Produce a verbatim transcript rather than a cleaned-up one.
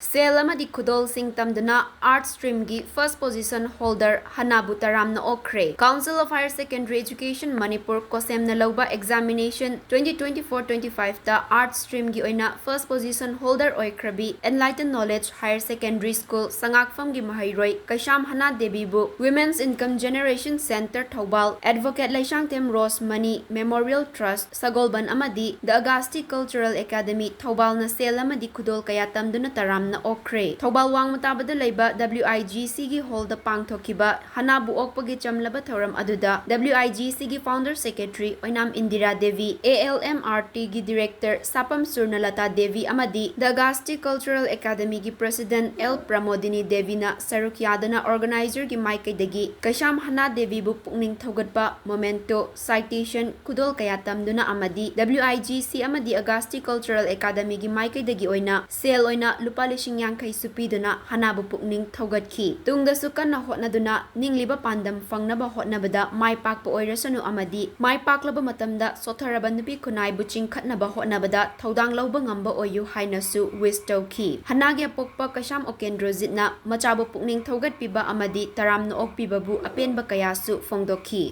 ꯁꯦꯜ ꯑꯃꯗꯤ ꯈꯨꯗꯣꯜꯁꯤꯡ ꯇꯝꯗꯨꯅ Arts streamꯒꯤ first position holder ꯍꯅꯥꯕꯨ ꯇꯔꯥꯝꯅ ꯑꯣꯛꯈ꯭ꯔꯦ꯫ Council of Higher Secondary Education Manipur, COHSEMꯅ ꯂꯧꯕ examination twenty twenty-four twenty-fiveꯇ Arts streamꯒꯤ ꯑꯣꯏꯅ first position holder ꯑꯣꯏꯈ꯭ꯔꯕꯤ Enlighten Knowledge Higher Secondary School ꯁꯉꯥꯛꯐꯝꯒꯤ ꯃꯍꯩꯔꯣꯏ ꯀꯩꯁꯥꯝ ꯍꯅꯥ ꯗꯦꯕꯤꯕꯨ Women's Income Generation Centre Thoubal, Advocate Leishangthem ꯔꯣꯁꯃꯅꯤ Memorial Trust ꯁꯒꯣꯜꯕꯟ ꯑꯃꯗꯤ The Agasti Cultural Academy ꯊꯧꯕꯥꯜꯅ ꯁꯦꯜ ꯑꯃꯗꯤ ꯈꯨꯗꯣꯜ ꯀꯌꯥ ꯇꯝꯗꯨꯅ ꯇꯔꯥꯝꯅ ꯑꯣꯛꯈ꯭ꯔꯦ꯫ ꯊꯧꯕꯥꯜ ꯋꯥꯡꯃ ꯇꯥꯕꯗ ꯂꯩꯕ WIGCꯒꯤ hallꯗ ꯄꯥꯡꯊꯣꯛꯈꯤꯕ ꯍꯅꯥꯕꯨ ꯑꯣꯛꯄꯒꯤ ꯆꯝꯂꯕ ꯊꯧꯔꯝ ꯑꯗꯨꯗ WIGCꯒꯤ founder secretary ꯑꯣꯏꯅꯥꯝ ꯏꯟꯗꯤꯔꯥ ꯗꯦꯕꯤ, ALMRTꯒꯤ director ꯁꯥꯄꯝ ꯁꯨꯔꯅꯂꯇꯥ ꯗꯦꯕꯤ ꯑꯃꯗꯤ The Agasti Cultural Academyꯒꯤ president L Pramodini ꯗꯦꯕꯤꯅ ꯁꯔꯨꯛ ꯌꯥꯗꯨꯅ organizerꯒꯤ ꯃꯥꯏꯀꯩꯗꯒꯤ ꯀꯩꯁꯥꯝ ꯍꯅꯥ ꯗꯦꯕꯤꯕꯨ ꯄꯨꯛꯅꯤꯡ ꯊꯧꯒꯠꯄ memento, citation, ꯈꯨꯗꯣꯜ ꯀꯌꯥ ꯇꯝꯗꯨꯅ ꯑꯃꯗꯤ WIGC ꯑꯃꯗꯤ Agasti Cultural Academyꯒꯤ ꯃꯥꯏꯀꯩꯗꯒꯤ ꯑꯣꯏꯅ ꯁꯦꯜ ꯑꯣꯏꯅ ꯂꯨꯄꯥ ꯂꯤꯁꯤꯡ ꯌꯥꯡꯈꯩꯁꯨ ꯄꯤꯗꯨꯅ ꯍꯅꯥꯕꯨ ꯄꯨꯛꯅꯤꯡ ꯊꯧꯒꯠꯈꯤ꯫ ꯇꯨꯡꯗꯁꯨ ꯀꯟꯅ ꯍꯣꯠꯅꯗꯨꯅ ꯅꯤꯡꯂꯤꯕ ꯄꯥꯟꯗꯝ ꯐꯪꯅꯕ ꯍꯣꯠꯅꯕꯗ ꯃꯥꯏ ꯄꯥꯛꯄ ꯑꯣꯏꯔꯁꯅꯨ ꯑꯃꯗꯤ ꯃꯥꯏ ꯄꯥꯛꯂꯕ ꯃꯇꯝꯗ ꯁꯣꯠꯊꯔꯕ ꯅꯨꯄꯤ ꯈꯨꯟꯅꯥꯏꯕꯨ ꯆꯤꯡꯈꯠꯅꯕ ꯍꯣꯠꯅꯕꯗ ꯊꯧꯗꯥꯡ ꯂꯧꯕ ꯉꯝꯕ ꯑꯣꯏꯌꯨ ꯍꯥꯏꯅꯁꯨ wish ꯇꯧꯈꯤ꯫ ꯍꯅꯥꯒꯤ ꯑꯄꯣꯛꯄ ꯀꯩꯁꯥꯝ ꯎꯀꯦꯟꯗ꯭ꯔꯣꯖꯤꯠꯅ ꯃꯆꯥꯕꯨ ꯄꯨꯛꯅꯤꯡ ꯊꯧꯒꯠꯄꯤꯕ ꯑꯃꯗꯤ ꯇꯔꯥꯝꯅ ꯑꯣꯛꯄꯤꯕꯕꯨ ꯑꯄꯦꯟꯕ ꯀꯌꯥꯁꯨ ꯐꯣꯡꯗꯣꯛꯈꯤ꯫